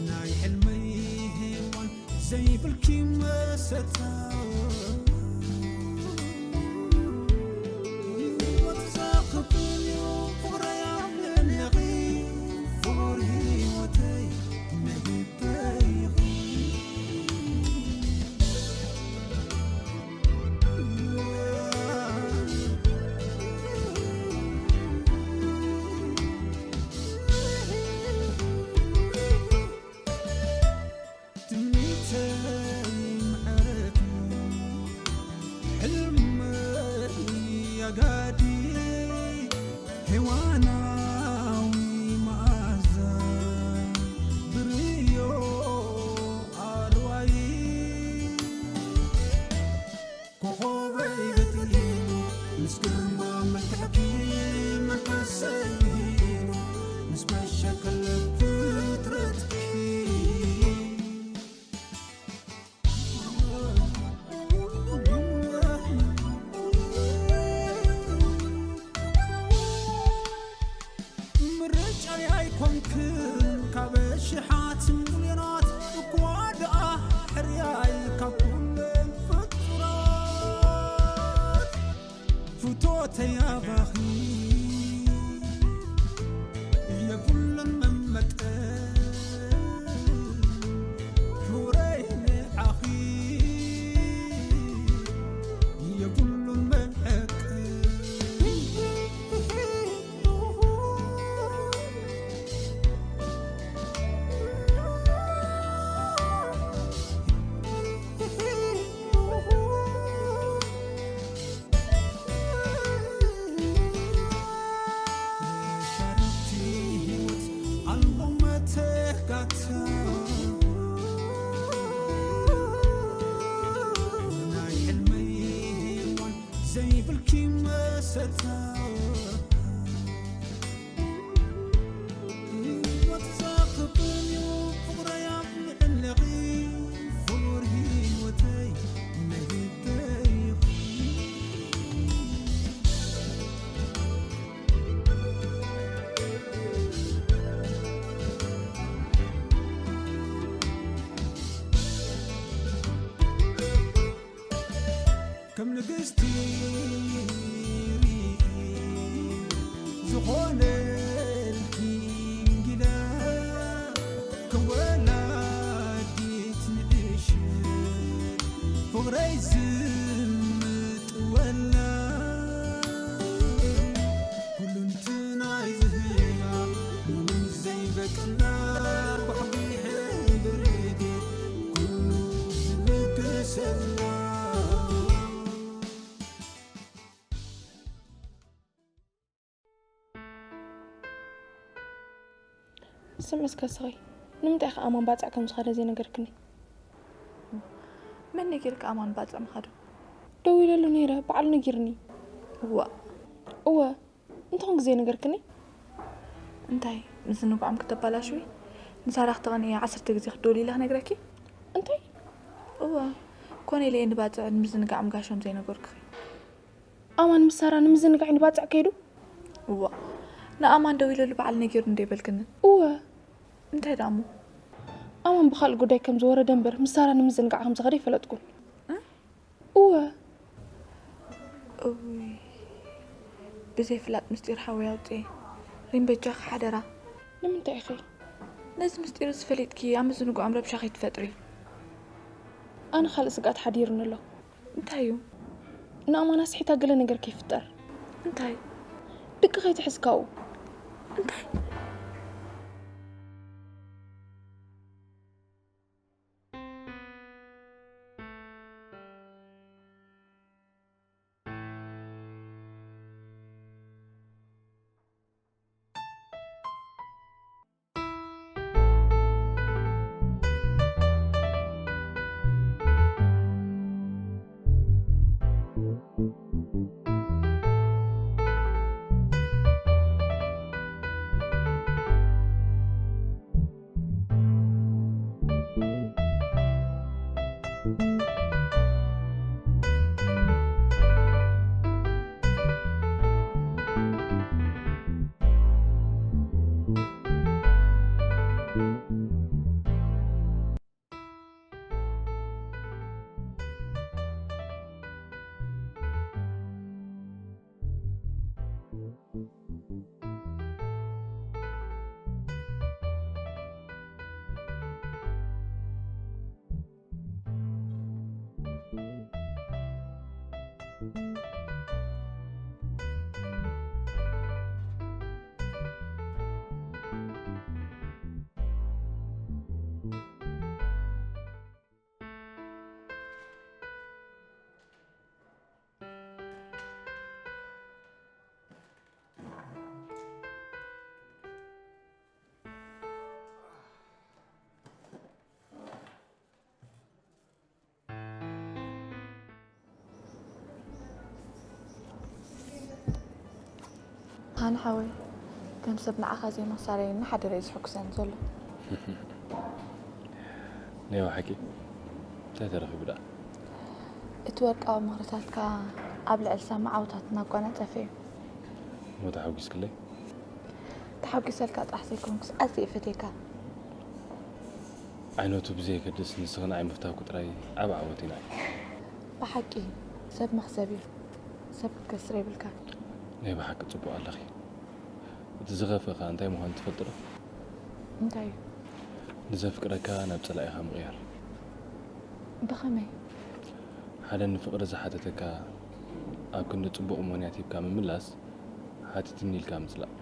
ናይ ሕልመይ ሄዋን ዘይብልኪ መሰታ ህይወት ዘኽብን እዩ ፍቕረይ ኣፍልለኺ ፍቕር ህይወተይ መግበይኺ ትምኒተይ ምዕረፍ ሕልመይ ኣጋዲ ሄዋናዊ መኣዛ ብርዮ ኣርዋይ ኮኾበይ በትሊሉ ምስ ግርማ መልክዕኪ መንፈሰይ ይሂሉ ምስ መሸከለ ፍጥረትኪ ምርጫይ ኣይኮንክን ካብ ሽሓት ሚልዮናት እኳ ደኣ ሕርያይ ካብ ኩለን ፍጡራት ፍቶተይ ኣባኺ የብሉን መመጠን ፍቕረይ ንዓኺ የብሉን መዕቀን ሻረቲ ህይወት ኣልቦ መተካእታ ናይ ሕልመይ ሄዋን ዘይብልኪ መሰታ ህይወት ዘኽብን እዩ ፍቕረይ ኣብ ልዕለኺ ፍቕር ህይወተይ መግበይኺ ከም ንግስቲ ርኢ ዝኾነልኪ እንግዳ ከም ወላዲት ንእሽት ፍቕረይ ዝምጥወላ ኩሉንትናይ ዝህባ ምንም ዘይበቅላ ባሕሪ ሕብሪ ኩሉ ዝልግሰላ ስምዒ እስከ ስኺ፣ ንምንታይ ኢኺ ኣማን ባጽዕ ከም ዝኸደ ዘይነገርክኒ? መን ነጊርኪ ኣማን ባጽዕ ምኻዱ? ደዊለሉ ነይረ፣ ባዕሉ ነጊርኒ። እዋእ! እወ፣ እንተኾንኪ ዘይነገርክኒ? እንታይ ምዝንጓዖም ክተባላሽዊ ንሳራ ክተቐንየ ዓሰርተ ግዜ ክትደውሊ ኢለ ክነግረኪ? እንታይ? እወ፣ ኮነ ኢለ እየ ንባጽዕን ምዝንጋዕም ጋሾም ዘይነገርኩኺ። ኣማን ምስ ሳራ ንምዝንጋዕ እዩ ንባጽዕ ከይዱ? እዋ፣ ንኣማን ደዊለሉ በዓል ነጊሩኒ ዶ ኣይበልክንን? እወ። እንታይ ደኣ እሞ? ኣማን ብኻልእ ጉዳይ ከም ዝወረደ እምበር ምስ ሳራ ንምዝንጋዕ ከም ዝኸደ ኣይፈለጥኩን። እ? እወ። እውይ፣ ብዘይ ፍላጥ ምስጢር ሓወይ ኣውፅኤ። ሪም በጃኺ ሓደራ። ንምንታይ ኢኺ? ነዚ ምስጢር እዚ ፈሊጥኪ ኣብ ምዝንግዖም ረብሻ ከይትፈጥሪ። ኣነ ካልእ ስግኣት ሓዲሩኒ ኣሎ። እንታይ እዩ? ንኣማን ኣስሒታ ገለ ነገር ከይፍጠር። እንታይ? ድቂ ከይትሕዝ ካብኡ። እንታይ? ኣነ ሓወይ፣ ከም ሰብ ንዓኻ ዘይምኽሳረይ እናሓደረ እዩ ዝሕጉሰኒ ዘሎ። ናይ ብሓቂ እንታይ ተረኺቡ ደኣ? እቲ ወርቃዊ ምኽርታትካ ኣብ ልዕሊ ሳሚ ዓወታት እናጓናጸፈ እዩ። እሞ ተሓጒስክለይ? ተሓጒሰልካ ጥራሕ ዘይኮንኩስ ኣዝየ እፈትየካ። ዓይነቱ ብዘየገድስ ንስኺ ንዓይ ምፍታውኪ ጥራይ ዓቢ ዓወት እዩ ንዓይ። ብሓቂ ሰብ መኽሰብ እዩ። ሰብ ክትከስር የብልካ። ናይ ብሓቂ ጽቡቕ ኣለኺ። እቲ ዝኸፍእ ከኣ እንታይ ምዃኑ ትፈልጢ ዶ? እንታይ እዩ? ንዘፍቅረካ ናብ ጸላኢኻ ምቕያር። ብኸመይ? ሓደ ንፍቕሪ ዝሓተተካ ኣብ ክንዲ ጽቡቕ ምኽንያት ሂብካ ምምላስ፣ ሓቲትኒ ኢልካ ምጽላእ።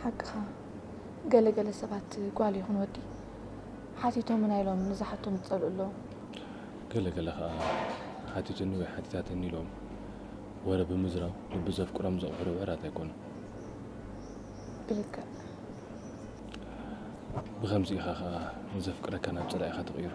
ሓቅኻ፣ ገለ ገለ ሰባት ጓል ይኹን ወዲ ሓቲቶም ኢና ኢሎም ንዝሓቶም ዝጸልኡ ኣለዉ። ገለ ገለ ኸኣ ሓቲቱኒ ወይ ሓቲታትኒ ኢሎም ወረ ብምዝራብ ልቢ ዘፍቅሮም ዘቕሕሩ ውዕራት ኣይኮኑን። ብልክዕ። ብኸምዚ ኢኻ ኸኣ ንዘፍቅረካ ናብ ጸላኢኻ ትቕይሮ።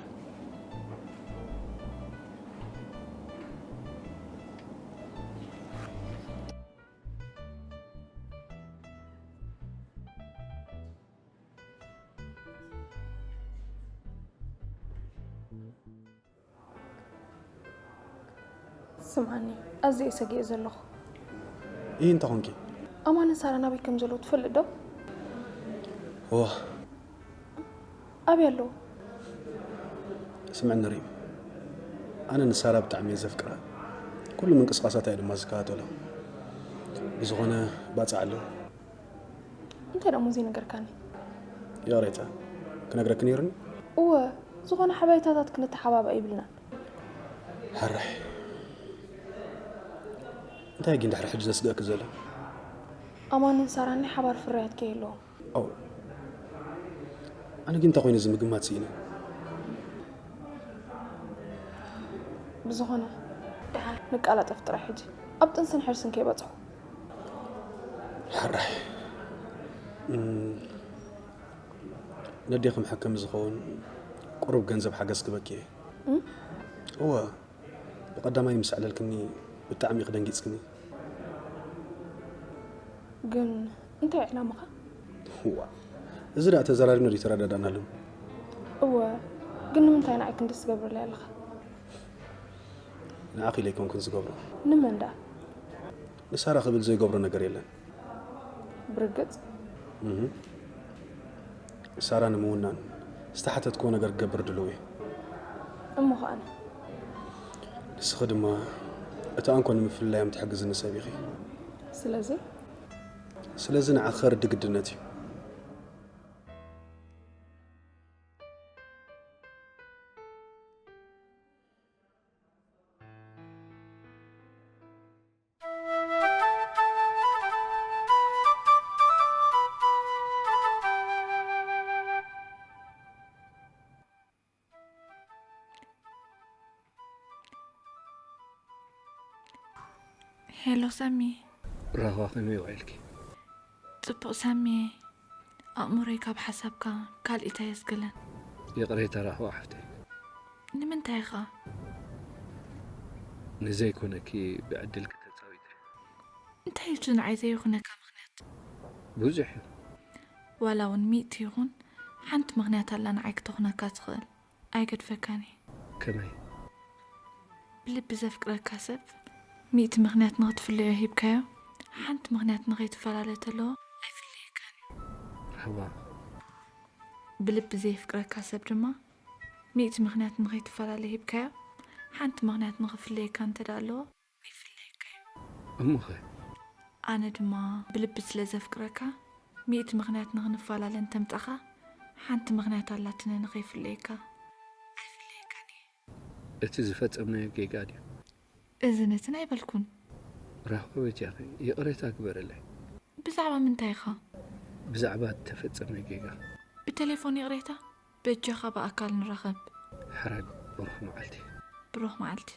ስምዓኒ፣ ኣዝየ ሰጊኤ ዘለኹ። ይህ እንተ ኾንኪ? ኣማንን ሳራን ኣበይ ከም ዘለዉ ትፈልጥ ዶ? ዋ ኣበይ ኣለዉ? ስምዕኒ ሪም፣ ኣነ ንሳራ ብጣዕሚ እየ ዘፍቅራ። ኩሉ ምንቅስቃሳታ እየ ድማ ዝከታተሎ። ብዝኾነ ባፅዕ ኣለዉ። እንታይ ደሞ ዘይነገርካኒ? ይቕሬታ፣ ክነግረኪ ነይሩኒ። እወ፣ ዝኾነ ሓበሬታታት ክንተሓባባእ ይብልናን። ሕራይ፣ እንታይ ግን ድሕሪ ሕጂ ዘስግእኪ ዘሎ? ኣማንን ሳራን ናይ ሓባር ፍርያት ከየለዎም። ኣው፣ ኣነ ግን እንታይ ኮይኑ እዚ ምግማት ስኢነ። ብዝኾነ፣ ደሓን ንቃላጠፍ ጥራይ ሕጂ። ኣብ ጥንስን ሕርስን ከይበጽሑ። ሕራይ፣ ነዴኺ መሐከሚ ዝኸውን ቁሩብ ገንዘብ ሓገዝ ክበኪ እየ። እወ፣ ብቐዳማይ ምስ ኣዕለልክኒ ብጣዕሚ ኢኺ ደንጊጽክኒ። ግን እንታይ ዕላማኻ? ዋ፣ እዚ ደኣ ተዘራሪብና ድዩ ተረዳዳእናሉ? እወ፣ ግን ንምንታይ ንዓይ ክንድስ ትገብረለይ ኣለኻ? ንዓኺ ኢለ ኣይኮንኩን ዝገብሮ። ንመን ደኣ? ንሳራ ክብል ዘይገብሮ ነገር የለን። ብርግጽ? እህ። ሳራ ንምውናን ዝተሓተትክዎ ነገር ክገብር ድልው እየ። እሞ ኸኣነ? ንስኺ ድማ እቲ ኣንኮ ንምፍልላዮም ትሕግዝኒ ሰብ ኢኺ። ስለዚ? ስለዚ ንዓኺ ከርዲ ግድነት እዩ። ሄሎ ሳሚ። ራህዋ ከመይ ውዒልኪ? ጽቡቕ ሳሚ። ኣእምሮይ ካብ ሓሳብካ ካልኢት ኣየስግለን። ይቕሬታ ራህዋ ሓፍተይ። ንምንታይ ኢኻ? ንዘይኮነኪ ብዕድልኪ ተጻዊተ። እንታይ እዩ እቲ ንዓይ ዘይኹነካ ምኽንያት? ብዙሕ እዩ። ዋላ እውን ሚእቲ ይኹን ሓንቲ ምኽንያት ኣላ ንዓይ ክተኹነካ ትኽእል። ኣይገድፈካን እየ። ከመይ? ብልቢ ዘፍቅረካ ሰብ ሚእቲ ምኽንያት ንኽትፍለዮ ሂብካዮ ሓንቲ ምኽንያት ንኸይትፈላለ ተለዎ ኣይፍለየካን እዩ። ራህዋ። ብልቢ ዘየፍቅረካ ሰብ ድማ ሚእቲ ምኽንያት ንኸይትፈላለ ሂብካዮ ሓንቲ ምኽንያት ንኽፍለየካ እንተ ደኣ ኣለዎ ኣይፍለየካ እዩ። እሞኸ? ኣነ ድማ ብልቢ ስለ ዘፍቅረካ ሚእቲ ምኽንያት ንኽንፈላለ እንተምጻኻ ሓንቲ ምኽንያት ኣላትኒ ንኸይፍለየካ። ኣይፍለየካን እየ። እቲ ዝፈጸምናዮ ጌጋ ድዩ? እዝን እትን ኣይበልኩን። ራህዋ በጃኺ ይቕሬታ ግበረለይ። ብዛዕባ ምንታይ ኢኻ? ብዛዕባ እተፈጸመ ጌጋ። ብቴሌፎን ይቕሬታ? በጃኻ ብኣካል ንራኸብ። ሕራይ ብሩኽ መዓልቲ። ብሩኽ መዓልቲ።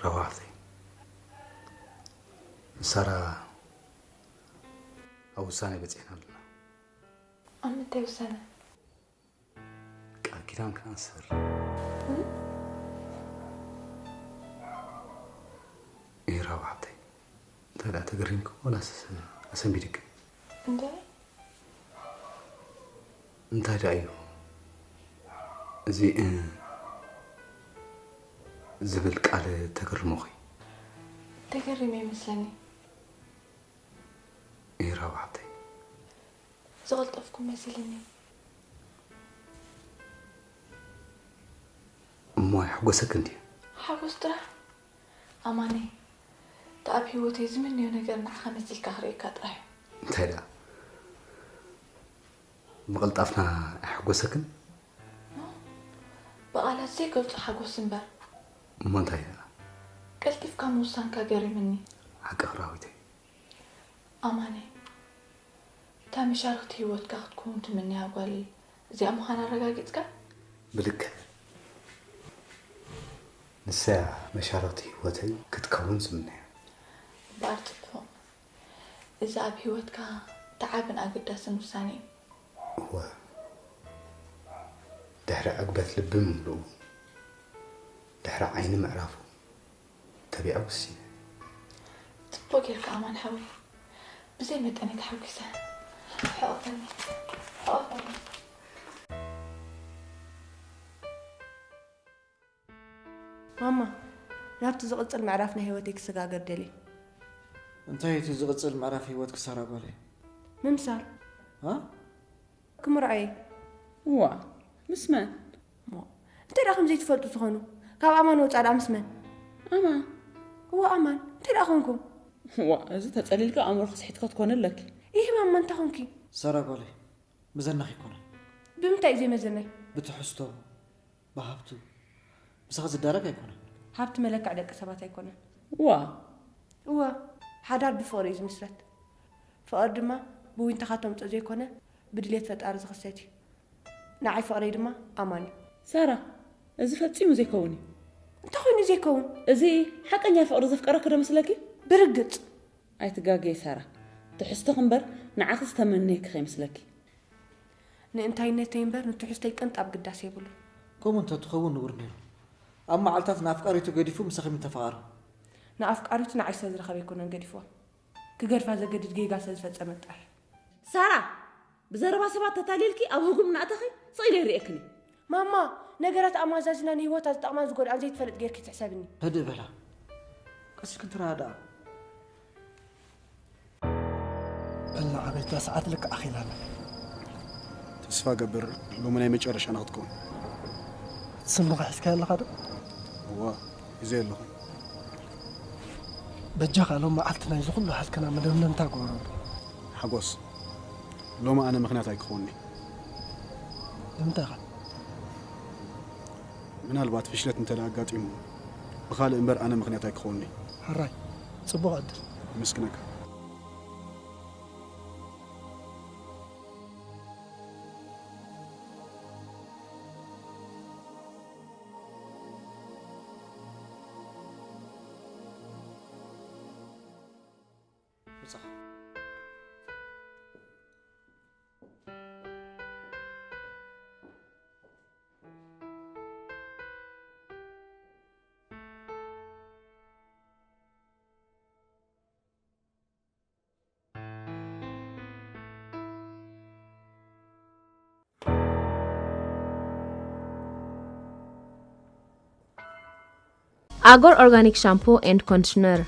ረዋሕተይ፣ ሳራ ኣብ ውሳኔ በጺሕና ኣለና። ኣብ ምንታይ ውሳነ? ቃል ኪዳን ክነስር። እም? ኤራ ሓብተይ፣ እንታይ ደኣ ተገሪምኪ ዋላስ ኣሰንቢድኪ? እንደ እንታይ ደኣ እዩ እዚ፣ እ፣ ዝብል ቃል ተገርሞኺ? ተገሪመ ይመስለኒ። ኤራ ሓብተይ። ዝቐልጠፍኩ መሲልኒ። እሞ ኣይሕጎሰክን ድዩ? ሓጎስ ጥራሕ? ኣማነይ፣ እቲ ኣብ ህይወተይ ዝምነዮ ነገር ንዓኻ መሲልካ ክርእየካ ጥራሕ እዩ። እንታይ ደኣ? ምቕልጣፍና ኣይሕጎሰክን? ብቓላት ዘይገልጾ ሓጎስ እምበር። እሞ እንታይ ደኣ? ቀልጢፍካ ምውሳንካ ገሪምኒ። ሓቂ ክራዊተይ። ኣማነይ፣ እታ መሻርኽቲ ህይወትካ ክትከውን ትምነያ ጓል እዚኣ ምዃና ኣረጋጊጽካ? ብልክዕ። ንሳ እያ መሻርኽቲ ህይወተይ ክትከውን ዝምነያ። እምበኣር ጽቡቕ። እዚ ኣብ ህይወትካ እቲ ዓብን ኣገዳስን ውሳኔ እዩ። እወ። ድሕሪ ዕግበት ልቢ ምምልኡ፣ ድሕሪ ዓይኒ ምዕራፉ፣ ተቢዐ ወሲነ። ጽቡቕ ጌርካ ኣማን ሓወይ። ብዘይ መጠን እየ ተሓጒሰ። ሕቐፈኒ። ሕቐፈኒ። ማማ፣ ናብቲ ዝቕጽል ምዕራፍ ናይ ህይወተይ ክሰጋገር ደልየ። እንታይ እቲ ዝቕጽል ምዕራፍ ህይወትኪ ሳራ ጓለይ? ምምሳል። አ? ክምርዖ እየ። እዋ፣ ምስ መን? እሞ፣ እንታይ ደኣ ከም ዘይትፈልጡ ትኾኑ? ካብ ኣማን ወጻእ ደኣ ምስ መን? ኣማን? እዋ፣ ኣማን። እንታይ ደኣ ኮንኩም? እዋ፣ እዚ ተጸሊልካ ኣእምሮኺ ስሒትኪ ክትኮኒ ኣለኪ። ኢሂ፣ ማማ፣ እንታይ ኮንኪ? ሳራ ጓለይ፣ መዘናኺ ኣይኮነን። ብምንታይ እዩ ዘይመዘነይ? ብትሕዝቶ፣ ብሃብቱ፣ ምሳኺ ዝዳረግ ኣይኮነን። ሃብቲ መለክዕ ደቂ ሰባት ኣይኮነን። እዋ። እዋ፣ ሓዳር ብፍቕሪ እዩ ዝምስረት። ፍቕሪ ድማ ብዊንታኻ ተምጽኦ ዘይኮነ፣ ብድሌት ፈጣሪ ዝኽሰት እዩ። ንዓይ ፍቕረይ ድማ ኣማን እዩ። ሳራ፣ እዚ ፈጺሙ ዘይከውን እዩ። እንታይ ኮይኑ ዘይከውን? እዚ ሓቀኛ ፍቕሪ ዘፍቀረኪ ዶ መስለኪ? ብርግጽ። ኣይትጋገዪ ሳራ፣ ትሕዝቶኺ እምበር ንዓኺ ዝተመነየኪ ከይመስለኪ። ንእንታይነተይ እምበር ንትሕዝተይ ቅንጣብ ግዳስ የብሉን። ከምኡ እንተትኸውን ንቡር ነይሩ። ኣብ መዓልታት ንኣፍቃሪቱ ገዲፉ ምሳኺ ምተፋቐረ። ንኣፍቃሪቱ ንዓይ ስለ ዝረኸበ ኣይኮነን ገዲፍዋ። ክገድፋ ዘገድድ ጌጋ ስለ ዝፈጸመት ጥራሕ። ሳራ፣ ብዘረባ ሰባት ተታሊልኪ ኣብ ህጉም እናእተኺ ስቕ ኢለ ይርእየክን እየ። ማማ፣ ነገራት ኣማዛዚና ንህይወታ ዝጠቕማን ዝጎድኣን ዘይትፈልጥ ጌርኪ ትሕሰብኒ። ህድእ በላ። ቀስ ኢልክን ተረዳኣ። በላ ዓበይታ ሰዓት ልክዕ ኣኺላ ኣላ። ተስፋ ገብር ሎሚ ናይ መጨረሻና ክትከውን። ስምኻ ሒዝካዮ ኣለኻ ዶ? እዋ፣ ሒዘ ኣለኹ። በጃኻ ሎም መዓልቲ ናይዚ ኩሉ ሃልክና መደምደምታ ግበረሉ። ሓጎስ፣ ሎሚ ኣነ ምኽንያት ኣይክኸውን'የ። ንምንታይ ኸ? ምናልባት ፍሽለት እንተ ደኣ ኣጋጢሙ፣ ብኻልእ እምበር ኣነ ምኽንያት ኣይክኸውን'የ። ሕራይ፣ ጽቡቕ ዕድል። የመስግነካ። ብጻሕ። ኣጎር ኦርጋኒክ ሻምፖ ኤንድ ኮንዲሽነር።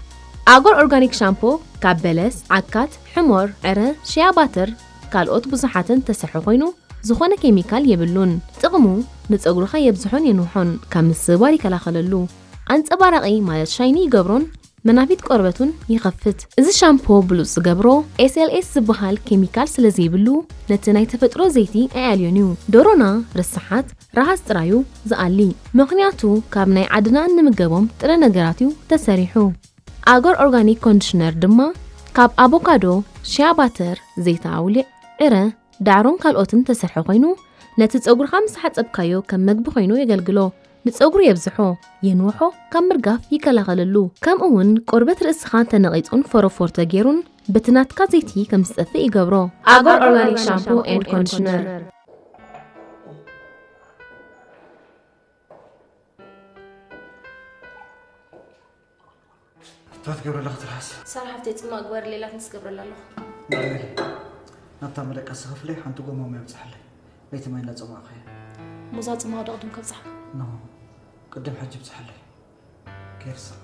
ኣጎር ኦርጋኒክ ሻምፖ ካብ በለስ፣ ዓካት፣ ሕሞር፣ ዕረ፣ ሽያ ባተር ካልኦት ብዙሓትን ተሰርሑ ኮይኑ፣ ዝኾነ ኬሚካል የብሉን። ጥቕሙ ንጸጉርኻ የብዝሖን የንውሖን፣ ካብ ምስባር ይከላኸለሉ። ኣንጸባራቒ ማለት ሻይኒ ይገብሮን መናፊት ቆርበት እውን ይኸፍት። እዚ ሻምፖ ብሉጽ ዝገብሮ ኤስ ኤል ኤስ ዝበሃል ኬሚካል ስለ ዘይብሉ፣ ነቲ ናይ ተፈጥሮ ዘይቲ ኣየዕልዮን እዩ። ደሮና ርስሓት ረሃጽ ጥራዩ ዝኣሊ። ምኽንያቱ ካብ ናይ ዓድና እንምገቦም ጥረ ነገራት እዩ ተሰሪሑ። ኣጎር ኦርጋኒክ ኮንዲሽነር ድማ ካብ ኣቮካዶ፣ ሽያ ባተር፣ ዘይቲ ኣውሊዕ፣ ዕረ፣ ዳዕሮን ካልኦትን ተሰርሐ ኮይኑ፣ ነቲ ጸጉርኻ ምስ ሓጸብካዮ ከም መግቢ ኮይኑ የገልግሎ። ንጸጉሩ የብዝሖ፣ የንውሖ፣ ካብ ምርጋፍ ይከላኸለሉ። ከምኡ እውን ቆርበት ርእስኻ ተነቒጹን ፎሮፎር ተገይሩን በቲ ናትካ ዘይቲ ከም ዝጠፍእ ይገብሮ። ኣጎር ኦርጋኒክ ሻምፖ ኤንድ ኮንዲሽነር። እንታይ ትገብሪ ኣለኺ ትርሓስ? ሳራ ሓፍተይ፣ ጽማቕ ግበርለይ ኢላትኒ ክገብረላ ኣለኹ። ናበይ? ናብታ መደቀሲ ክፍለይ ሓንቲ ጎማ ማይ ኣብጽሓለይ። ለይቲ ማይ እናጸማቕኩ እየ። ሙዛ ጽማቕ ደቕድም ከብጽሓ። ኖ፣ ቅድም ሕጂ ብጽሓለይ። ከይርሳዕ።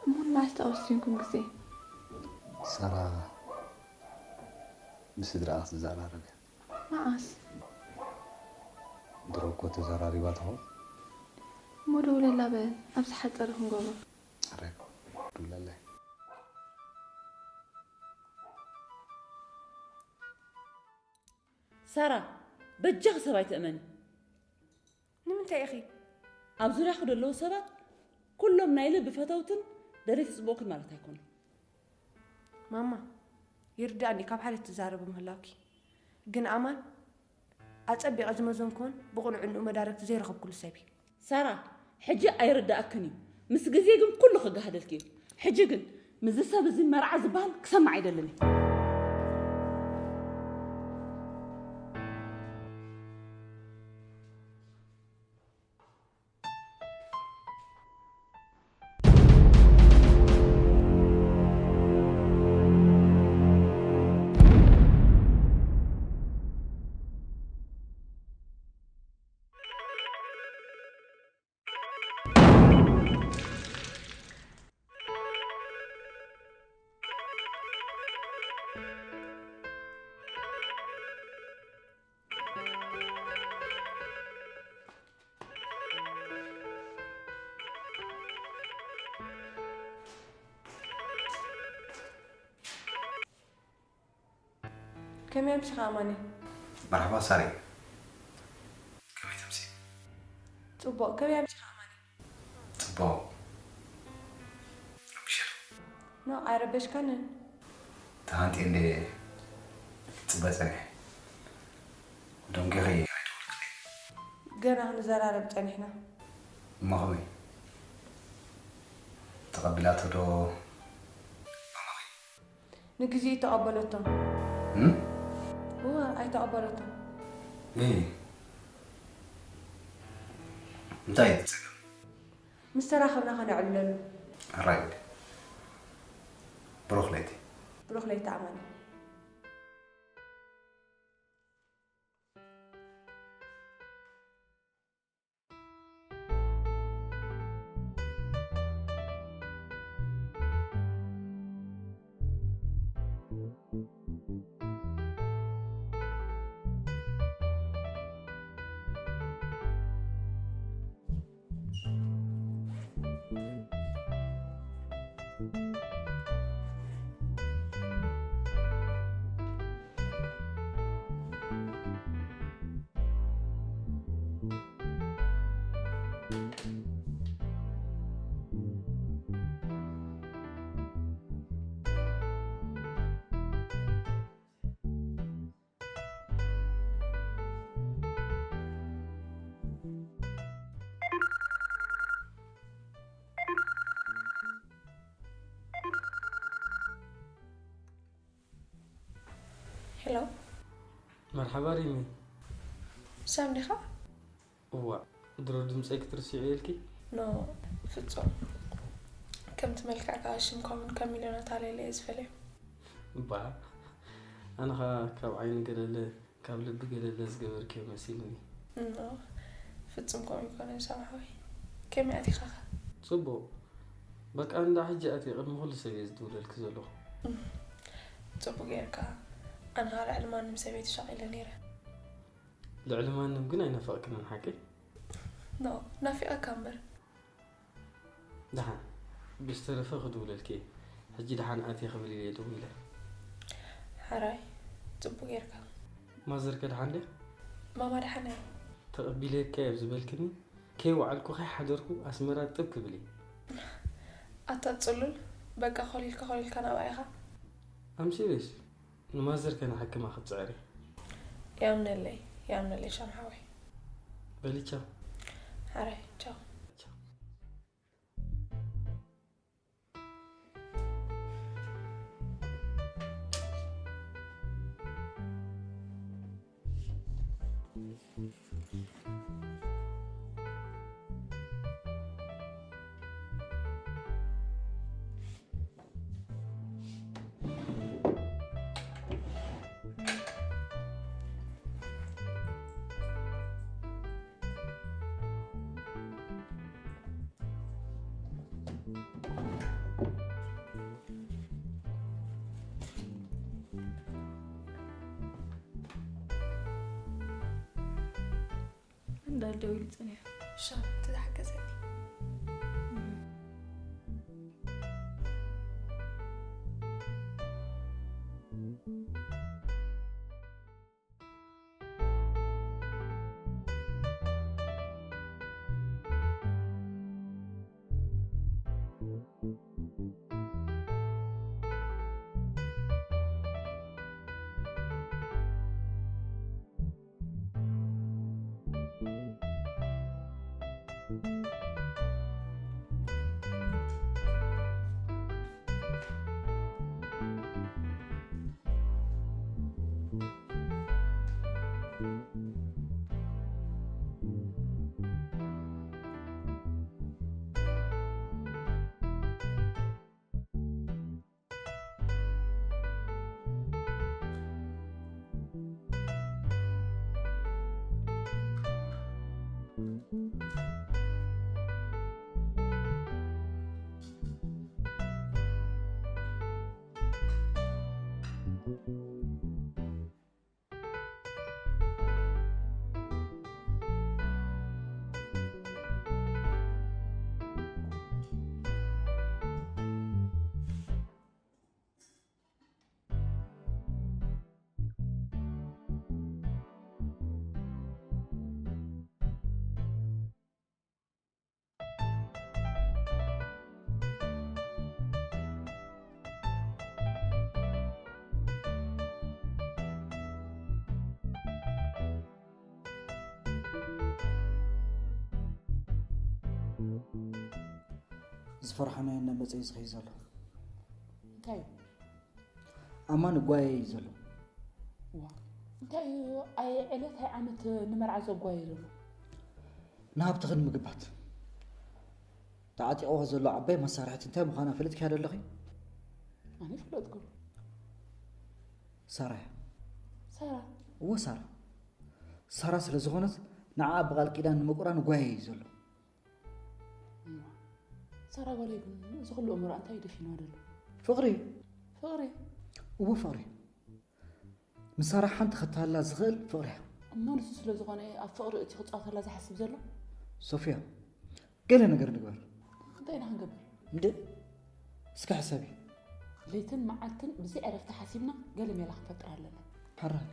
እሞ ንመዓስ ተወሲንኩም ግዜ? ሳራ ብስድራኣ ክትዘራረብ እያ። መዓስ? ድሮ እኮ ተዘራሪባ ትኸውን። እሞ ደውለላ በል፣ ኣብ ዝሓጸረ ክንገብሮ። ሕራይ፣ ደውለላ። ሳራ፣ በጃኺ ሰብ ኣይትእመኒ። ንምንታይ ኢኺ? ኣብ ዙርያኺ ዘለዉ ሰባት ኩሎም ናይ ልቢ ፈተውትን ደለይቲ ጽቡቕክን ማለት ኣይኮኑን። ማማ፣ ይርዳእኒ ካብ ሓደ ትዛረቢ ምህላውኪ። ግን ኣማን ኣጸቢቐ ዝመዘንኩዎን ብቕኑዕ ንኡ መዳርግቲ ዘይረኸብኩሉ ሰብ እዩ። ሳራ፣ ሕጂ ኣይርዳእክን እዩ። ምስ ግዜ ግን ኩሉ ክጋህደልኪ እዩ። ሕጂ ግን ምስዚ ሰብ እዚ መርዓ ዝበሃል ክሰምዕ ኣይደልን እየ። ከመይ ኣምሲኻ ኣማኒ? መርሓባ ሳሪ። ከመይ ተምሲ? ጽቡቕ። ከመይ ኣምሲኻ ኣማኒ? ጽቡቕ። ረቢሸ። ኖ፣ ኣይረበሽካንን። ተሃንጢ እንደ ጽበ ጸኒሐ። ደንጊኺ ኣይደወልክለይ። ገና ክንዘራረብ ጸኒሕና። እሞ ከመይ? ተቐቢላቶ ዶ? ንግዜኡ ኣይተቐበለቶን። እም? እወ፣ ኣይተቐበለቶን። እይ። እንታይ እዩ እቲ ጸገም? ምስ ተራኸብና ከነዕልለሉ። ሕራይ። ብሩኽ ለይቲ። ብሩኽ ለይቲ ኣማኒ። ሄሎ። መርሓባ ሪሚ። ሳም ዲኻ? እዋእ፣ ድሮ ድምጸይ ክትርስዕዮ ኢልኪ? ኖ፣ ፍጹም። ከምቲ መልክዕካ ሽምካ እውን ካብ ሚልዮናት ኣለለ እየ ዝፈልዮ። እባ፣ ኣነ ኸኣ ካብ ዓይኒ ገለለ ካብ ልቢ ገለለ ዝገበርክዮ መሲልኒ። እኖ፣ ፍጹም ከምኡ ኣይኮነን ሳምሓወይ። ከመይ ኣቲኻኸ? ጽቡቕ። በቃ እንዳ ሕጂ ኣትየ ቅድሚ ኩሉ ሰብ እየ ዝድውለልኪ ዘለኹ። እም፣ ጽቡቅ ጌርካ። ኣነ ኸኣ ልዕሊ ማንም ሰበይቲ ሻቒለ ነይረ። ልዕሊ ማንም ግን ኣይናፈቕክንን ሓቂ? ኖ፣ ናፊቐካ እምበር። ደሓን ብዝተረፈ ክድውለልኪ እየ። ሕጂ ደሓን ኣትየ ክብል ኢለ ደዊለ። ሓራይ ጽቡቅ ጌርካ። ማዘርከ ደሓን ድያ? ማማ ደሓን እያ። ተቐቢለካ እየ ዝበልክኒ ከይወዓልኩ ከይሓደርኩ ኣስመራ ጥብ ክብል እየ። ኣታ ጽሉል፣ በቃ ኮሊልካ ኮሊልካ ናብኣ ኢኻ። ኣም ሲሪየስ ንማዘርከ ንሓክማ ክትጽዕር እየ። ያምነለይ ያምነለይ ሻም ሓወይ። በሊ ቻው። ሓራይ ቻው። እንዳል ደው ኢሉ ጸኒሑ። ሻም ትዝሓገዘኒ። ዝፈርሓናዮ እናመፀ እዩ ዝኸይ ዘሎ። እንታይ እዩ? ኣማን እጓየ እዩ ዘሎ። ዋ፣ እንታይ እዩ? ኣይ ዕለት ኣይ ዓመት ንመርዓ ዘጓየ ዘሎ? ንሃብትኽን ምግባት ተዓጢቕዋ ዘሎ ዓባይ መሳርሕቲ እንታይ ምዃና ፈለጥኪያ ዶ ኣለኺ? ኣነ ይፍለጥኩም። ሳራ እያ። ሳራ? እወ ሳራ። ሳራ ስለ ዝኾነት ንዓኣ ብቓል ኪዳን ንምቁራን እጓየ እዩ ዘሎ። ሳራ ጓለይ ግን እዚ ኩሉ እምሮኣ እንታይ ደፊንዋ ዘሎ? ፍቕሪ። ፍቕሪ? እወ ፍቕሪ። ንሳራ ሓንቲ ከተሃላ ዝኽእል ፍቕሪ እያ። እሞ ንሱ ስለ ዝኾነ ኣብ ፍቕሪ እቲ ክፃወተላ ዝሓስብ ዘሎ? ሶፍያ፣ ገለ ነገር ንግበር። እንታይ ኢና ክንገብር? እንደ እስከ ሕሰቢ። ለይትን መዓልትን ብዘይ ዕረፍቲ ሓሲብና ገለ ሜላ ክንፈጥር ኣለና። ሓራይ።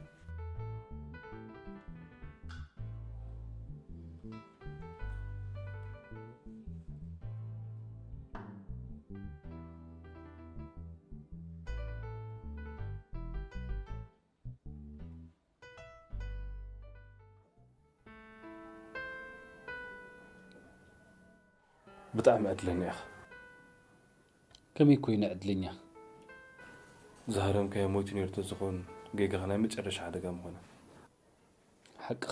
ብጣዕሚ ዕድለኛ ኢኻ። ከመይ ኮይነ ዕድለኛ? ዝሃረምካዮ ሞይቱ ነይሩ ተዝኾን ጌጋኻ ናይ መጨረሻ ሓደጋ ምኾነ። ሓቅኻ።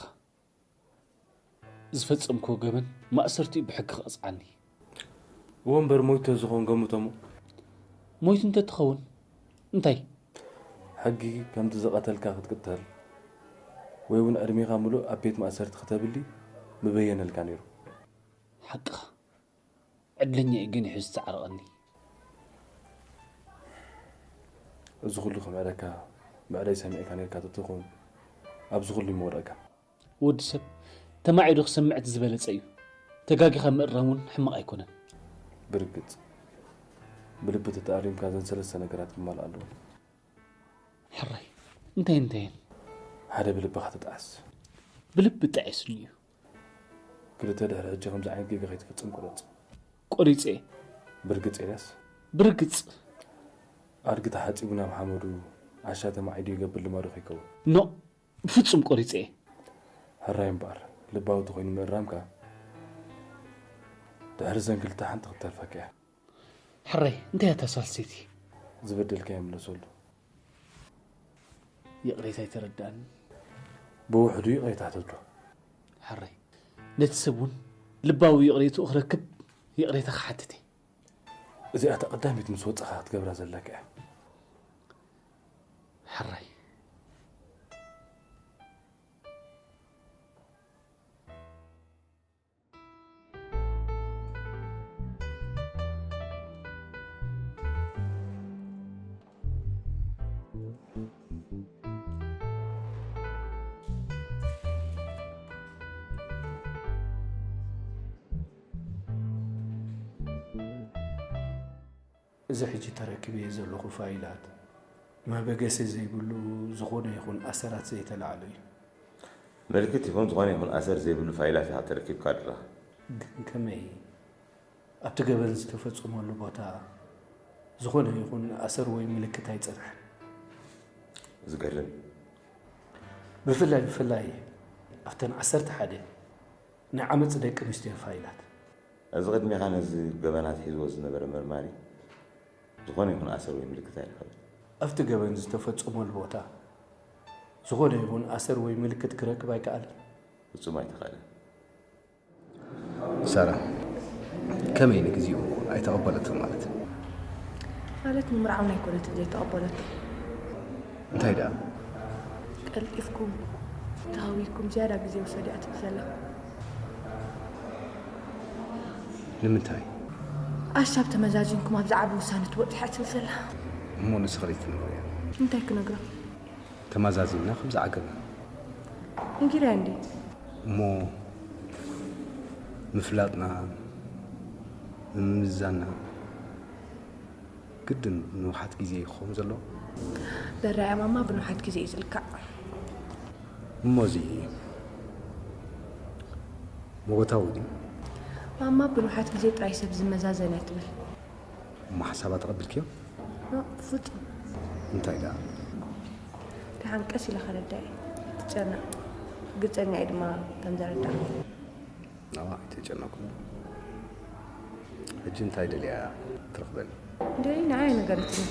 ዝፈጸምክዎ ገበን ማእሰርቲኡ ብሕጊ ክቐጽዓኒ። እወ እምበር ሞይቱ ተዝኾን ገምቶሞ። ሞይቱ እንተትኸውን እንታይ? ሕጊ ከምቲ ዝቐተልካ ክትቅተል ወይ እውን ዕድሜኻ ምሉእ ኣብ ቤት ማእሰርቲ ክተብሊ ምበየነልካ ነይሩ። ሓቅኻ። ዕድለኛ እየ ገኒሑ ዝተዓረቐኒ። እዚ ኩሉ ክምዕደካ፣ ምዕዳይ ሰሚዕካ ነርካ ተትኾን፣ ኣብዚ ኩሉ ይምወደካ። ወዲ ሰብ ተማዒዱ ክሰምዕ እቲ ዝበለጸ እዩ። ተጋጊኻ ምእራም እውን ሕማቕ ኣይኮነን። ብርግጽ፣ ብልቢ ተተኣሪምካ ዘን ሰለስተ ነገራት ክማልኣ ኣለዎ። ሕራይ፣ እንታይ እንታይን? ሓደ ብልብኻ ትጥዓስ። ብልቢ ጣዒስኒ እዩ። ክልተ ድሕሪ ሕጂ ከምዚ ዓይነት ጌጋ ከይትፍጽም ቁረጽ። ቆሪጸ እየ። ብርግጽ ኤልያስ? ብርግጽ። ኣድጊ ተሓጺቡ ናብ ሓመዱ ዓሻ ተማዒዱ ይገብር ልማዱ ከይከውን። ኖ፣ ብፍጹም ቆሪጸ እየ። ሕራይ እምበኣር፣ ልባዊ ተኾይኑ ምእራምካ ድሕሪ ዘን ክልተ ሓንቲ ክትተርፈካ እያ። ሕራይ፣ እንታይ እያ እታ ሳልሰይቲ? ዝበደልካዮ ምለሰሉ። ይቕሬታ ኣይተረዳእን። ብውሕዱ ይቕሬታ ተብሎ። ሕራይ፣ ነቲ ሰብ እውን ልባዊ ይቕሬትኡ ክረክብ ይቕሬታ ክሓትት እየ። እዚኣ እታ ቀዳመይቲ ምስ ወጻኻ ክትገብራ ዘለካ እያ። ሕራይ። እዚ ሕጂ ተረኪበዮ ዘለኹ ፋይላት፣ መበገሲ ዘይብሉ ዝኾነ ይኹን ኣሰራት ዘይተላዕሎ እዩ። ምልክት ይኹን ዝኾነ ይኹን ኣሰር ዘይብሉ ፋይላት ኢኻ ተረኪብካ ድራ። ግን ከመይ? ኣብቲ ገበን ዝተፈጸመሉ ቦታ ዝኾነ ይኹን ኣሰር ወይ ምልክት ኣይጸንሐን። ዝገርም። ብፍላይ፣ ብፍላይ ኣብተን ዓሰርተ ሓደ ናይ ዓመጽ ደቂ ኣንስትዮ ፋይላት። እዚ ቅድሚኻ ነዚ ገበናት ሒዝዎ ዝነበረ መርማሪ ዝኾነ ይኹን ኣሰር ወይ ምልክት ኣይረኸበን። ኣብቲ ገበን ዝተፈጸመሉ ቦታ ዝኾነ ይኹን ኣሰር ወይ ምልክት ክረክብ ኣይከኣለን። ፍጹም ኣይተኻእለን። ሳራ፣ ከመይ ንግዚኡ ኣይተቐበለትን ማለት? ማለት ንምርዓውና ኣይኮነትን ዘይተቐበለቶ። እንታይ ደኣ? ቀልጢፍኩም ተሃዊኩም ዝያዳ ግዜ ውሰዱ እያ ትብል ዘላ። ንምንታይ? ኣሻብ ተመዛዚንኩም ኣብ ዝዓቢ ውሳነ ትበጽሑ እያ ትብል ዘላ። እሞ ንስኺ ትነግርያ። እንታይ ክነግራ? ተመዛዚንና ከም ዝዓገና። ነጊረያ እንዴ? እሞ ምፍላጥና፣ ምምዛንና ግድን ንውሓት ግዜ እዩ ክኸውን ዘለዎ። ደራያ ማማ ብንውሓት ግዜ እዩ ዝልካዕ። እሞ እዚ መጎታዊ ድዩ? ማማ ብንውሓት ግዜ ጥራይ ሰብ ዝመዛዘን እያ ትብል። እሞ ሓሳባ ተቐቢልክዮ? ኖ፣ ብፍጹም። እንታይ ደኣ? ደሓን ቀስ ኢለ ከረዳ እየ። ትጨነቕ። ግልጸኛ እየ ድማ ከም ዘረዳ። ኣዋ፣ ኣይተጨነቕኩ። ሕጂ እንታይ ደልያ ትረኽበኒ? እንደ ንዓይ ነገረትኒ።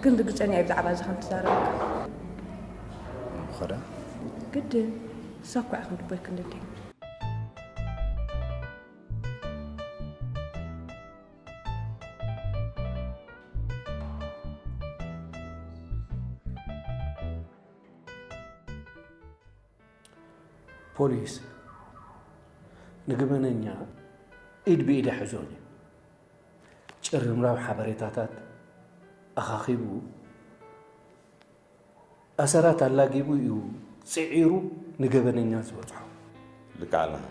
ግን ርግጸኛ እየ ብዛዕባ እዚ ከም ትዛረበካ። እሞ ኸዳ? ግድን። ንሳ እኮ እያ ክንድበይ ክንድደይ። ፖሊስ ንገበነኛ ኢድ ብኢድ ኣይሕዞን እዩ። ጭርምራም ሓበሬታታት ኣኻኺቡ፣ ኣሰራት ኣላጊቡ እዩ ጽዒሩ ንገበነኛ ዝበጽሖ። ልክዕ ኣለኻ።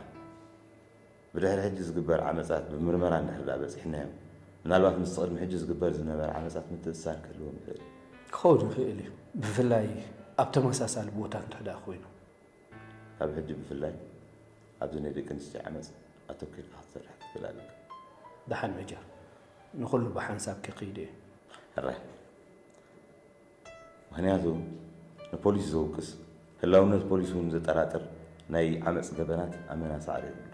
ብድሕሪ ሕጂ ዝግበር ዓመጻት ብምርመራ እንድሕር ደኣ በጺሕናዮም፣ ምናልባት ምስቲ ቅድሚ ሕጂ ዝግበር ዝነበረ ዓመጻት ምትእስሳር ክህልዎም ይኽእል እዩ። ክኸውን ይኽእል እዩ፣ ብፍላይ ኣብ ተመሳሳሊ ቦታ እንድሕር ደኣ ኮይኑ። ካብ ሕጂ ብፍላይ ኣብዚ ናይ ደቂ ኣንስትዮ ዓመጽ ኣተኲርካ ክትሰርሕ ክትክእል ኣለካ። ደሓን መጀር፣ ንኹሉ ብሓንሳብ ክኸይድ እየ። ሕራይ። ምኽንያቱ ንፖሊስ ዘውቅስ፣ ህላውነት ፖሊስ እውን ዘጠራጥር ናይ ዓመጽ ገበናት ኣመና ሳዕሪ የብሉን።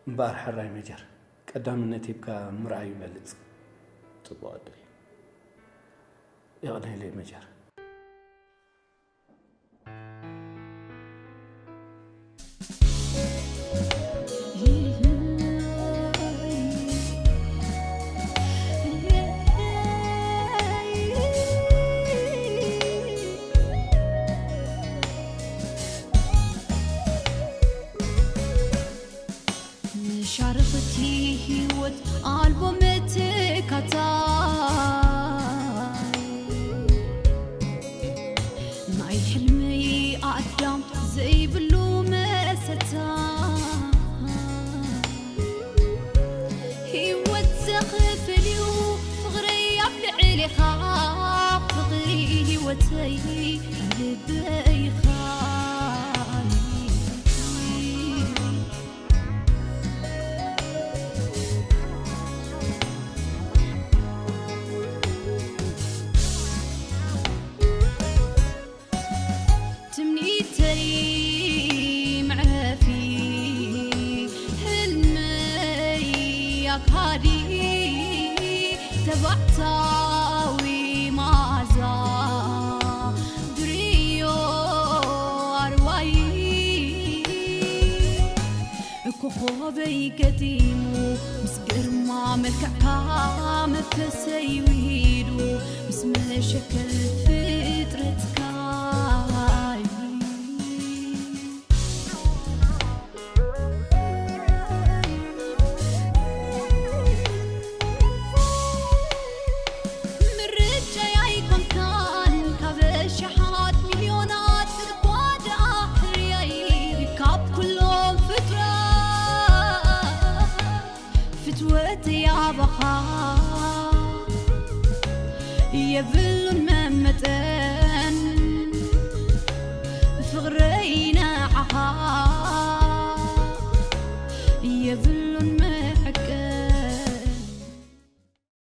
እምበኣር ሕራይ መጀር፣ ቀዳምነት ሂብካ ምርኣዩ ይበልጽ። ጽቡቕ ዕድል። የቐንየለይ መጀር። ንሻርኽቲ ህይወት ኣልቦ መተካታይ። ባዕታዊ ማዛ ድርዮ ኣርዋይ ኮኾበይ ገጢሙ ምስ ግርማ መልክዕካ መንፈሰይ ውሂዱ ምስ መሸከል ፍጥረትካ ምርጫይ ኣይኮንካን ካብ ሸሓት ሚልዮናት እኳ ደኣ ሕርያይ ካብ ኩሎም ፍጥረት ፍትወተይ ኣባኻ የብሉን መመጠን ፍቕረይ ንዓኻ የብሉን መዐቀን